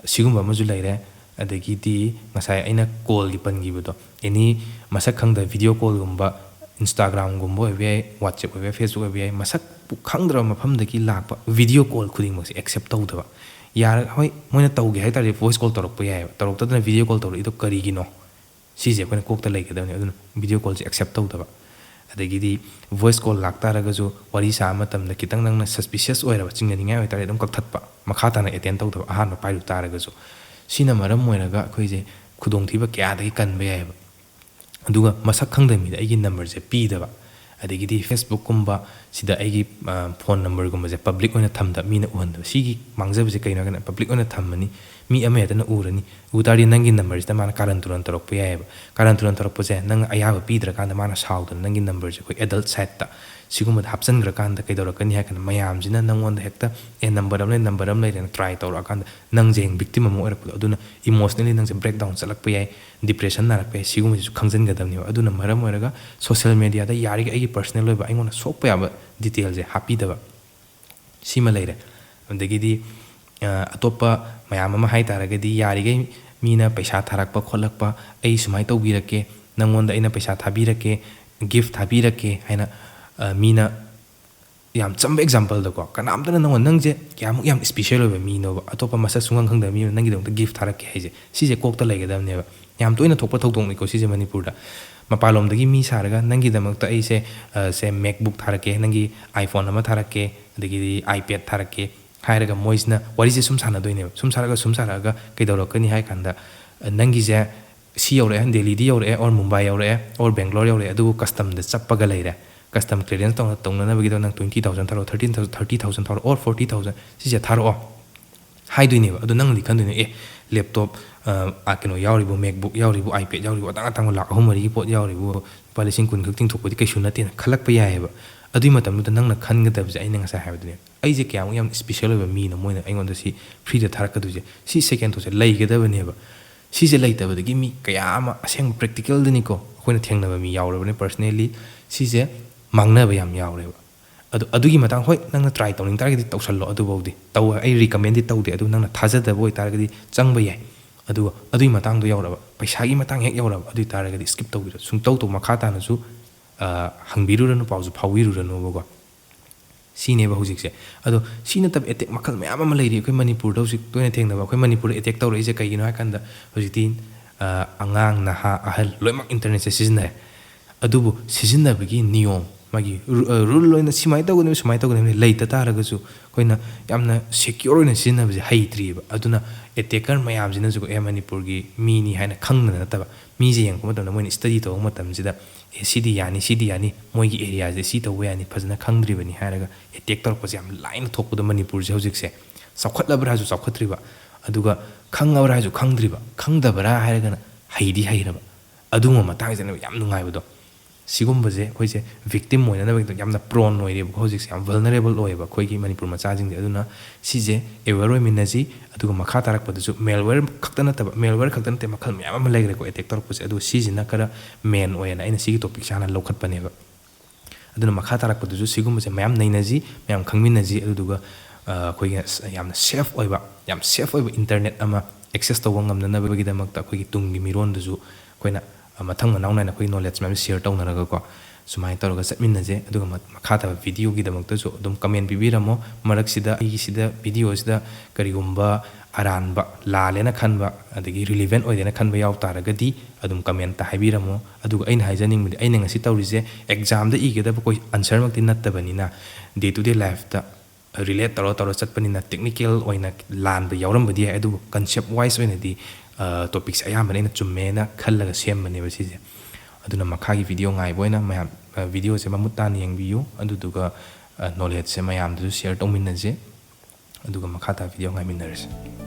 ꯁꯤꯒꯨꯝꯕ ꯑꯃꯁꯨ ꯂꯩꯔꯦ꯫ ꯑꯗꯒꯤꯗꯤ ꯉꯁꯥꯏ ꯑꯩꯅ ꯀꯣꯜꯒꯤ ꯄꯟꯈꯤꯕꯗꯣ, ꯑꯦꯅꯤ ꯃꯁꯛ ꯈꯪꯗꯕ ꯚꯤꯗꯤꯑꯣ ꯀꯣꯜꯒꯨꯝꯕ, ꯏꯟꯁꯇꯥꯒ꯭ꯔꯥꯝꯒꯨꯝꯕ ꯑꯣꯏꯕ ꯌꯥꯏ, ꯋꯥꯆꯦꯞ ꯑꯣꯏꯕ ꯌꯥꯏ, ꯐꯦꯁꯕꯨꯛ ꯑꯣꯏꯕ ꯌꯥꯏ, ꯃꯁꯛ ꯈꯪꯗ꯭ꯔꯕ ꯃꯐꯝꯗꯒꯤ ꯂꯥꯛꯄ ꯚꯤꯗꯤꯑꯣ ꯀꯣꯜ ꯈꯨꯗꯤꯡꯃꯛꯁꯦ ꯑꯦꯛꯁꯦꯞ ꯇꯧꯗꯕ꯫ ꯌꯥꯔ-, ꯍꯣꯏ, ꯃꯣꯏꯅ ꯇꯧꯒꯦ ꯍꯥꯏ ꯇꯥꯔꯗꯤ ꯚꯣꯏꯁ ꯀꯣꯜ ꯇꯧꯔꯛꯄ ꯌꯥꯏꯑꯕ, ꯇꯧꯔꯛꯇꯗꯅ ꯚꯤꯗꯤꯑꯣ ꯀꯣꯜ ꯇꯧꯔꯛꯏꯗꯣ ꯀꯔꯤꯒꯤꯅꯣ? ꯁꯤꯁꯦ ꯑꯩꯈꯣꯏꯅ ꯀꯣꯛꯇ ꯂꯩꯒꯗꯕꯅꯤ꯫ ꯑꯗꯨꯅ ꯚꯤꯗꯤꯑꯣ ꯀꯣꯜꯁꯦ ꯑꯦꯛꯁꯦꯞ ꯇꯧꯗꯕ꯫ ꯑꯗꯒꯤꯗꯤ ꯚꯣꯏꯁ ꯀꯣꯜ ꯂꯥꯛꯇꯥꯔꯒꯁꯨ ꯋꯥꯔꯤ ꯁꯥꯕ ꯃꯇꯝꯗ ꯈꯤꯇꯪ ꯅꯪꯅ ꯁꯁꯄꯤꯁꯤꯌꯁ ꯑꯣꯏꯔꯕ, ꯆꯤꯡꯅꯅꯤꯡꯉꯥꯏ ꯑꯣꯏꯇꯥꯔꯗꯤ ꯑꯗꯨꯝ ꯀꯛꯊꯠꯄ, ꯃꯈꯥ ꯇꯥꯅ ꯑꯦꯇꯦꯟ ꯇꯧꯗꯕ, ꯑꯍꯥꯟꯕ ꯄꯥꯏꯔꯨ ꯇꯥꯔꯒꯁꯨ꯫ ꯁꯤꯅ ꯃꯔꯝ ꯑꯣꯏꯔꯒ ꯑꯩꯈꯣꯏꯁꯦ ꯈꯨꯗꯣꯡꯊꯤꯕ ꯀꯌꯥꯗꯒꯤ ꯀꯟꯕ ꯌꯥꯏꯑꯕ꯫ ꯑꯗꯨꯒ ꯃꯁꯛ ꯈꯪꯗꯕ ꯃꯤꯗ ꯑꯩꯒꯤ ꯅꯝꯕꯔꯁꯦ ꯄꯤꯗꯕ, ꯑꯗꯒꯤꯗꯤ ꯐꯦꯁꯕꯨꯛꯀꯨꯝꯕ, ꯁꯤꯗ ꯑꯩꯒꯤ ꯐꯣꯟ ꯅꯝꯕꯔꯒꯨꯝꯕꯁꯦ ꯄꯕ꯭ꯂꯤꯛ ꯑꯣꯏꯅ ꯊꯝꯗꯕ, ꯃꯤꯅ ꯎꯍꯟꯗꯕ꯫ ꯁꯤꯒꯤ ꯃꯥꯡꯖꯕꯁꯦ ꯀꯩꯅꯣ ꯍꯥꯏꯔꯀꯥꯟꯗ ꯄꯕ꯭ꯂꯤꯛ ꯑꯣꯏꯅ ꯊꯝꯃꯅꯤ, ꯃꯤ ꯑꯃ ꯍꯦꯛꯇꯅ ꯎꯔꯅꯤ꯫ ꯎ ꯇꯥꯔꯗꯤ ꯅꯪꯒꯤ ꯅꯝꯕꯔꯁꯤꯗ ꯃꯥꯅ ꯀꯥꯔꯟ ꯇꯨꯔꯟ ꯇꯧꯔꯛꯄ ꯌꯥꯏꯑꯕ꯫ ꯀꯥꯔꯟ ꯇꯨꯔꯟ ꯇꯧꯔꯛꯄꯁꯦ ꯅꯪ ꯑꯌꯥꯕ ꯄꯤꯗ꯭ꯔꯀꯥꯟꯗ ꯃꯥꯅ ꯁꯥꯎꯗꯅ ꯅꯪꯒꯤ ꯅꯝꯕꯔꯁꯦ ꯑꯩꯈꯣꯏ ꯑꯦꯗꯜꯠ ꯁꯥꯏꯠꯇ ꯁꯤꯒꯨꯝꯕꯗ ꯍꯥꯞꯆꯤꯟꯈ꯭ꯔꯀꯥꯟꯗ ꯀꯩꯗꯧꯔꯛꯀꯅꯤ ꯍꯥꯏ ꯀꯥꯟꯗ ꯃꯌꯥꯝꯁꯤꯅ ꯅꯪꯉꯣꯟꯗ ꯍꯦꯛꯇ, "ꯑꯦ, ꯅꯝꯕꯔ ꯑꯃ ꯂꯩ, ꯅꯝꯕꯔ ꯑꯃ ꯂꯩꯔꯦꯅ" ꯇ꯭ꯔꯥꯏ ꯇꯧꯔꯛꯑꯀꯥꯟꯗ ꯅꯪꯁꯦ ꯍꯌꯦꯡ ꯚꯤꯛꯇꯤꯝ ꯑꯃ ꯑꯣꯏꯔꯛꯄꯗꯣ, ꯑꯗꯨꯅ ꯏꯃꯣꯁꯅꯦꯜꯂꯤ ꯅꯪꯁꯦ ꯕ꯭ꯔꯦꯛ ꯗꯥꯎꯟ ꯆꯠꯂꯛꯄ ꯌꯥꯏ, ꯗꯤꯄ꯭ꯔꯦꯁꯟ ꯅꯥꯔꯛꯄ ꯌꯥꯏ꯫ ꯁꯤꯒꯨꯝꯕꯁꯤꯁꯨ ꯈꯪꯖꯤꯟꯒꯗꯕꯅꯦꯕ꯫ ꯑꯗꯨꯅ ꯃꯔꯝ ꯑꯣꯏꯔꯒ ꯁꯣꯁꯦꯜ ꯃꯦꯗꯤꯌꯥꯗ ꯌꯥꯔꯤꯈꯩ ꯑꯩꯒꯤ ꯄꯔꯁꯅꯦꯜ ꯑꯣꯏꯕ ꯑꯩꯉꯣꯟꯗ ꯁꯣꯛꯄ ꯌꯥꯕ ꯗꯤꯇꯦꯜꯁꯦ ꯍꯥꯞꯄꯤꯗꯕ꯫ ꯁꯤꯃ ꯂꯩꯔꯦ꯫ ꯑꯗꯒꯤꯗꯤ, ꯑ, ꯑꯇꯣꯞꯄ ꯃꯌꯥꯝ ꯑꯃ ꯍꯥꯏ ꯇꯥꯔꯒꯗꯤ, ꯌꯥꯔꯤꯈꯩ ꯃꯤꯅ ꯄꯩꯁꯥ ꯊꯥꯔꯛꯄ ꯈꯣꯠꯂꯛꯄ, "ꯑꯩ ꯁꯨꯃꯥꯏꯅ ꯇꯧꯕꯤꯔꯛꯀꯦ, ꯅꯪꯉꯣꯟꯗ ꯑꯩꯅ ꯄꯩꯁꯥ ꯊꯥꯕꯤꯔꯛꯀꯦ, ꯒꯤꯐ ꯊꯥꯕꯤꯔꯛꯀꯦ" ꯍꯥꯏꯅ, ꯑ, ꯃꯤꯅ, ꯌꯥꯝ ꯆꯝꯕ ꯑꯦꯛꯖꯥꯝꯄꯜꯗꯀꯣ, ꯀꯅꯥꯝꯇꯅ ꯅꯪꯉꯣꯟꯗ, "ꯅꯪꯁꯦ ꯀꯌꯥꯃꯨꯛ ꯌꯥꯝ ꯏꯁꯄꯤꯁꯦꯜ ꯑꯣꯏꯕ ꯃꯤꯅꯣꯕ, ꯑꯇꯣꯞꯄ ꯃꯁꯛ ꯁꯨꯡꯈꯪ ꯈꯪꯗꯕ ꯃꯤ ꯑꯃꯅ ꯅꯪꯒꯤꯗꯃꯛꯇ ꯒꯤꯐ ꯊꯥꯔꯛꯀꯦ" ꯍꯥꯏꯁꯦ, ꯁꯤꯁꯦ ꯀꯣꯛꯇ ꯂꯩꯒꯗꯕꯅꯦꯕ꯫ ꯌꯥꯝ ꯇꯣꯏꯅ ꯊꯣꯛꯄ ꯊꯧꯗꯣꯛꯅꯤꯀꯣ ꯁꯤꯁꯦ ꯃꯅꯤꯄꯨꯔꯗ꯫ ꯃꯄꯥꯟꯂꯣꯝꯗꯒꯤ ꯃꯤ ꯁꯥꯔꯒ, "ꯅꯪꯒꯤꯗꯃꯛꯇ ꯑꯩꯁꯦ, ꯑ, ꯁꯦ, MacBook ꯊꯥꯔꯛꯀꯦ, ꯅꯪꯒꯤ iPhone ꯑꯃ ꯊꯥꯔꯛꯀꯦ, ꯑꯗꯒꯤꯗꯤ iPad ꯊꯥꯔꯛꯀꯦ" ꯍꯥꯏꯔꯒ ꯃꯣꯏꯁꯤꯅ ꯋꯥꯔꯤꯁꯦ ꯁꯨꯝ ꯁꯥꯟꯅꯗꯣꯏꯅꯦꯕ꯫ ꯁꯨꯝ ꯁꯥꯔꯒ, ꯁꯨꯝ ꯁꯥꯔꯛꯑꯒ ꯀꯩꯗꯧꯔꯛꯀꯅꯤ ꯍꯥꯏ ꯀꯥꯟꯗ, ꯑ, "ꯅꯪꯒꯤꯁꯦ ꯁꯤ ꯌꯧꯔꯛꯑꯦ, ꯗꯦꯜꯂꯤꯗꯤ ꯌꯧꯔꯛꯑꯦ, or ꯃꯨꯝꯕꯥꯏ ꯌꯧꯔꯛꯑꯦ, or ꯕꯦꯡꯒ꯭ꯂꯣꯔ ꯌꯧꯔꯛꯑꯦ, ꯑꯗꯨꯕꯨ ꯀꯁꯇꯝꯗ ꯆꯞꯄꯒ ꯂꯩꯔꯦ꯫ ꯀꯁꯇꯝ ꯀ꯭ꯂꯤꯌꯔꯦꯟꯁ ꯇꯧꯅ-, ꯇꯧꯅꯅꯕꯒꯤꯗꯃꯛ ꯅꯪ twenty thousand ꯊꯥꯔꯛꯑꯣ, thirteen thousand, thirty thousand ꯊꯥꯔꯛꯑꯣ, or forty thousand, ꯁꯤꯁꯦ ꯊꯥꯔꯛꯑꯣ" ꯍꯥꯏꯗꯣꯏꯅꯦꯕ꯫ ꯑꯗꯣ ꯅꯪꯅꯗꯤ ꯈꯟꯗꯣꯏꯅꯦ, "ꯑꯦ, ꯂꯦꯞꯇꯣꯞ, ꯑ, ꯑ, ꯀꯩꯅꯣ ꯌꯥꯎꯔꯤꯕꯣ, MacBook ꯌꯥꯎꯔꯤꯕꯣ, iPad ꯌꯥꯎꯔꯤꯕꯣ, ꯑꯇꯥꯡ ꯑꯇꯥꯡꯕ ꯂꯥꯛ ꯑꯍꯨꯝ ꯃꯔꯤꯒꯤ ꯄꯣꯠ ꯌꯥꯎꯔꯤꯕꯣ, ꯂꯨꯄꯥ ꯂꯤꯁꯤꯡ ꯀꯨꯟ ꯈꯛ ꯇꯤꯡꯊꯣꯛꯄꯗꯤ ꯀꯩꯁꯨ ꯅꯠꯇꯦꯅ" ꯈꯜꯂꯛꯄ ꯌꯥꯏꯑꯕ꯫ ꯑꯗꯨꯏ ꯃꯇꯝꯗꯨꯗ ꯅꯪꯅ ꯈꯟꯒꯗꯕꯁꯦ ꯑꯩꯅ ꯉꯁꯥꯏ ꯍꯥꯏꯕꯗꯨꯅꯦ, "ꯑꯩꯁꯦ ꯀꯌꯥꯃꯨꯛ ꯌꯥꯝ ꯏꯁꯄꯤꯁꯦꯜ ꯑꯣꯏꯕ ꯃꯤꯅꯣ ꯃꯣꯏꯅ ꯑꯩꯉꯣꯟꯗ ꯁꯤ ꯐ꯭ꯔꯤꯗ ꯊꯥꯔꯛꯀꯗꯣꯏꯁꯦ?" ꯁꯤ ꯁꯦꯀꯦꯟ ꯊꯣꯠꯁꯦ ꯂꯩꯒꯗꯕꯅꯦꯕ꯫ ꯁꯤꯁꯦ ꯂꯩꯇꯕꯗꯒꯤ ꯃꯤ ꯀꯌꯥ ꯑꯃ ꯑꯁꯦꯡꯕ ꯄ꯭ꯔꯦꯛꯇꯤꯀꯦꯜꯗꯅꯤꯀꯣ, ꯑꯩꯈꯣꯏꯅ ꯊꯦꯡꯅꯕ ꯃꯤ ꯌꯥꯎꯔꯕꯅꯦ ꯄꯔꯁꯅꯦꯜꯂꯤ꯫ ꯁꯤꯁꯦ ꯃꯥꯡꯅꯕ ꯌꯥꯝ ꯌꯥꯎꯔꯦꯕ꯫ ꯑꯗꯨ, ꯑꯗꯨꯒꯤ ꯃꯇꯥꯡ, ꯍꯣꯏ, ꯅꯪꯅ ꯇ꯭ꯔꯥꯏ ꯇꯧꯅꯤꯡ ꯇꯥꯔꯒꯗꯤ ꯇꯧꯁꯜꯂꯣ꯫ ꯑꯗꯨꯐꯥꯎꯗꯤ ꯇꯧ, ꯑꯩ ꯔꯤꯀꯃꯦꯟꯗꯤ ꯇꯧꯗꯦ꯫ ꯑꯗꯨ ꯅꯪꯅ ꯊꯥꯖꯗꯕ ꯑꯣꯏꯇꯥꯔꯒꯗꯤ ꯆꯪꯕ ꯌꯥꯏ꯫ ꯑꯗꯨꯒ ꯑꯗꯨꯒꯤ ꯃꯇꯥꯡꯗꯣ ꯌꯧꯔꯕ, ꯄꯩꯁꯥꯒꯤ ꯃꯇꯥꯡ ꯍꯦꯛ ꯌꯧꯔꯕ, ꯑꯗꯨ ꯑꯣꯏꯇꯥꯔꯒꯗꯤ ꯁ꯭ꯀꯤꯞ ꯇꯧꯕꯤꯔꯣ꯫ ꯁꯨꯡꯇꯧ ꯇꯧ-, ꯃꯈꯥ ꯇꯥꯅꯁꯨ, ꯑ, ꯍꯪꯕꯤꯔꯨꯔꯅꯨ, ꯄꯥꯎꯁꯨ ꯐꯥꯎꯕꯤꯔꯨꯔꯅꯣꯕꯀꯣ꯫ ꯁꯤꯅꯦꯕ ꯍꯧꯖꯤꯛꯁꯦ꯫ ꯑꯗꯣ ꯁꯤ ꯅꯠꯇꯕ ꯑꯦꯇꯦꯛ ꯃꯈꯜ ꯃꯌꯥꯝ ꯑꯃ ꯂꯩꯔꯤ ꯑꯩꯈꯣꯏ ꯃꯅꯤꯄꯨꯔꯗ ꯍꯧꯖꯤꯛ ꯇꯣꯏꯅ ꯊꯦꯡꯅꯕ꯫ ꯑꯩꯈꯣꯏ ꯃꯅꯤꯄꯨꯔꯗ ꯑꯦꯇꯦꯛ ꯇꯧꯔꯛꯏꯁꯦ ꯀꯩꯒꯤꯅꯣ ꯍꯥꯏ ꯀꯥꯟꯗ, ꯍꯧꯖꯤꯛꯇꯤ, ꯑ, ꯑꯉꯥꯡ, ꯅꯍꯥ, ꯑꯍꯜ ꯂꯣꯏꯅꯃꯛ ꯏꯟꯇꯔꯅꯦꯠꯁꯦ ꯁꯤꯖꯤꯟꯅꯔꯦ꯫ ꯑꯗꯨꯕꯨ ꯁꯤꯖꯤꯟꯅꯕꯒꯤ ꯅꯤꯌꯣꯝ, ꯃꯥꯒꯤ ꯔꯨ-, ꯑ, rule ꯑꯣꯏꯅ ꯁꯨꯃꯥꯏꯅ ꯇꯧꯒꯗꯕꯅꯤ, ꯁꯨꯃꯥꯏꯅ ꯇꯧꯒꯗꯕꯅꯤ ꯂꯩꯇ ꯇꯥꯔꯒꯁꯨ, ꯑꯩꯈꯣꯏꯅ ꯌꯥꯝꯅ secure ꯑꯣꯏꯅ ꯁꯤꯖꯤꯟꯅꯕꯁꯦ ꯍꯩꯇ꯭ꯔꯤꯑꯕ꯫ ꯑꯗꯨꯅ attacker ꯃꯌꯥꯝꯁꯤꯅꯁꯨ ꯑꯦ ꯃꯅꯤꯄꯨꯔꯒꯤ ꯃꯤꯅꯤ ꯍꯥꯏꯅ ꯈꯪꯗꯅ ꯅꯠꯇꯕ, ꯃꯤꯁꯦ ꯌꯦꯡꯉꯛꯄ ꯃꯇꯝꯗ ꯃꯣꯏꯅ study ꯇꯧꯕ ꯃꯇꯝꯁꯤꯗ ꯑꯦ ꯁꯤꯗꯤ ꯌꯥꯅꯤ, ꯁꯤꯗꯤ ꯌꯥꯅꯤ, ꯃꯣꯏꯒꯤ areaꯁꯦ ꯁꯤ ꯇꯧꯕ ꯌꯥꯅꯤ, ꯐꯖꯅ ꯈꯪꯗ꯭ꯔꯤꯕꯅꯤ ꯍꯥꯏꯔꯒ attack ꯇꯧꯔꯛꯄꯁꯦ ꯌꯥꯝ ꯂꯥꯏꯅ ꯊꯣꯛꯄꯗꯣ ꯃꯅꯤꯄꯨꯔꯁꯦ ꯍꯧꯖꯤꯛꯁꯦ꯫ ꯆꯥꯎꯈꯠꯂꯕ꯭ꯔꯥ ꯍꯥꯏꯁꯨ ꯆꯥꯎꯈꯠꯇ꯭ꯔꯤꯕ, ꯑꯗꯨꯒ ꯈꯪꯉꯕ꯭ꯔꯥ ꯍꯥꯏꯁꯨ ꯈꯪꯗ꯭ꯔꯤꯕ, ꯈꯪꯗꯕ꯭ꯔꯥ ꯍꯥꯏꯔꯒꯅ ꯍꯩꯗꯤ ꯍꯩꯔꯕ꯫ ꯑꯗꯨꯒꯨꯝꯕ ꯃꯇꯥꯡꯁꯤꯅꯦꯕ ꯌꯥꯝ ꯅꯨꯡꯉꯥꯏꯕꯗꯣ꯫ ꯁꯤꯒꯨꯝꯕꯁꯦ ꯑꯩꯈꯣꯏꯁꯦ victim ꯑꯣꯏꯅꯅꯕꯒꯤꯗꯃꯛ ꯌꯥꯝꯅ prone ꯑꯣꯏꯔꯦꯕꯀꯣ꯫ ꯍꯧꯖꯤꯛꯁꯦ ꯌꯥꯝ vulnerable ꯑꯣꯏꯌꯦꯕ ꯑꯩꯈꯣꯏꯒꯤ ꯃꯅꯤꯄꯨꯔ ꯃꯆꯥꯁꯤꯡꯁꯦ꯫ ꯑꯗꯨꯅ ꯁꯤꯁꯦ aware ꯑꯣꯏꯃꯤꯟꯅꯁꯤ꯫ ꯑꯗꯨꯒ ꯃꯈꯥ ꯇꯥꯔꯛꯄꯗꯁꯨ malware ꯈꯛꯇ ꯅꯠꯇꯕ, malware ꯈꯛꯇ ꯅꯠꯇꯦ, ꯃꯈꯜ ꯃꯌꯥꯝ ꯑꯃ ꯂꯩꯈ꯭ꯔꯦꯀꯣ attack ꯇꯧꯔꯛꯄꯁꯦ꯫ ꯑꯗꯨꯒ ꯁꯤꯁꯤꯅ ꯈꯔ main ꯑꯣꯏꯌꯦꯅ ꯑꯩꯅ ꯁꯤꯒꯤ topicꯁꯦ ꯍꯥꯟꯅ ꯂꯧꯈꯠꯄꯅꯦꯕ꯫ ꯑꯗꯨꯅ ꯃꯈꯥ ꯇꯥꯔꯛꯄꯗꯁꯨ ꯁꯤꯒꯨꯝꯕꯁꯦ ꯃꯌꯥꯝ ꯅꯩꯅꯁꯤ, ꯃꯌꯥꯝ ꯈꯪꯃꯤꯟꯅꯁꯤ꯫ ꯑꯗꯨꯗꯨꯒ, ꯑ, ꯑꯩꯈꯣꯏꯒꯤ ꯑꯁ, ꯌꯥꯝꯅ safe ꯑꯣꯏꯕ, ꯌꯥꯝ safe ꯑꯣꯏꯕ internet ꯑꯃ access ꯇꯧꯕ ꯉꯝꯅꯅꯕꯒꯤꯗꯃꯛꯇ ꯑꯩꯈꯣꯏꯒꯤ ꯇꯨꯡꯒꯤ ꯃꯤꯔꯣꯟꯗꯁꯨ ꯑꯩꯈꯣꯏꯅ, ꯑ, ꯃꯊꯪ ꯃꯅꯥꯎ ꯅꯥꯏꯅ ꯑꯩꯈꯣꯏꯒꯤ knowledge ꯃꯌꯥꯝꯁꯦ share ꯇꯧꯅꯔꯒꯀꯣ, ꯁꯨꯃꯥꯏꯅ ꯇꯧꯔꯒ ꯆꯠꯃꯤꯟꯅꯁꯦ꯫ ꯑꯗꯨꯒ ꯃ-, ꯃꯈꯥ ꯇꯥꯕ videoꯒꯤꯗꯃꯛꯇꯁꯨ ꯑꯗꯨꯝ comment ꯄꯤꯕꯤꯔꯝꯃꯣ꯫ ꯃꯔꯛꯁꯤꯗ ꯑꯩꯒꯤꯁꯤꯗ videoꯁꯤꯗ ꯀꯔꯤꯒꯨꯝꯕ ꯑꯔꯥꯟꯕ, ꯂꯥꯜꯂꯦꯅ ꯈꯟꯕ, ꯑꯗꯒꯤ relevant ꯑꯣꯏꯗꯦꯅ ꯈꯟꯕ ꯌꯥꯎ ꯇꯥꯔꯒꯗꯤ ꯑꯗꯨꯝ commentꯇ ꯍꯥꯏꯕꯤꯔꯝꯃꯣ꯫ ꯑꯗꯨꯒ ꯑꯩꯅ ꯍꯥꯏꯖꯅꯤꯡꯕꯗꯤ, ꯑꯩꯅ ꯉꯁꯤ ꯇꯧꯔꯤꯁꯦ examꯗ ꯏꯒꯗꯕ ꯀꯣꯏ-, answerꯃꯛꯇꯤ ꯅꯠꯇꯕꯅꯤꯅ, day to day lifeꯇ relate ꯇꯧꯔ ꯇꯧꯔ ꯆꯠꯄꯅꯤꯅ, technical ꯑꯣꯏꯅ ꯂꯥꯟꯕ ꯌꯥꯎꯔꯝꯕꯗꯤ ꯌꯥꯏ, ꯑꯗꯨꯕꯨ concept wise ꯑꯣꯏꯅꯗꯤ, ꯑ, topicꯁꯦ ꯑꯌꯥꯝꯕꯅ ꯑꯩꯅ ꯆꯨꯝꯃꯦꯅ ꯈꯜꯂꯒ ꯁꯦꯝꯕꯅꯦꯕ ꯁꯤꯁꯦ꯫ ꯑꯗꯨꯅ ꯃꯈꯥꯒꯤ video ꯉꯥꯏꯕ ꯑꯣꯏꯅ ꯃꯌꯥꯝ, ꯑ, videoꯁꯦ ꯃꯃꯨꯠ ꯇꯥꯅ ꯌꯦꯡꯕꯤꯌꯨ, ꯑꯗꯨꯗꯨꯒ, ꯑ, knowledgeꯁꯦ ꯃꯌꯥꯝꯗꯁꯨ share ꯇꯧꯃꯤꯟꯅꯁꯦ꯫ ꯑꯗꯨꯒ ꯃꯈꯥ ꯇꯥꯕ video ꯉꯥꯏꯃꯤꯟꯅꯔꯁꯦ꯫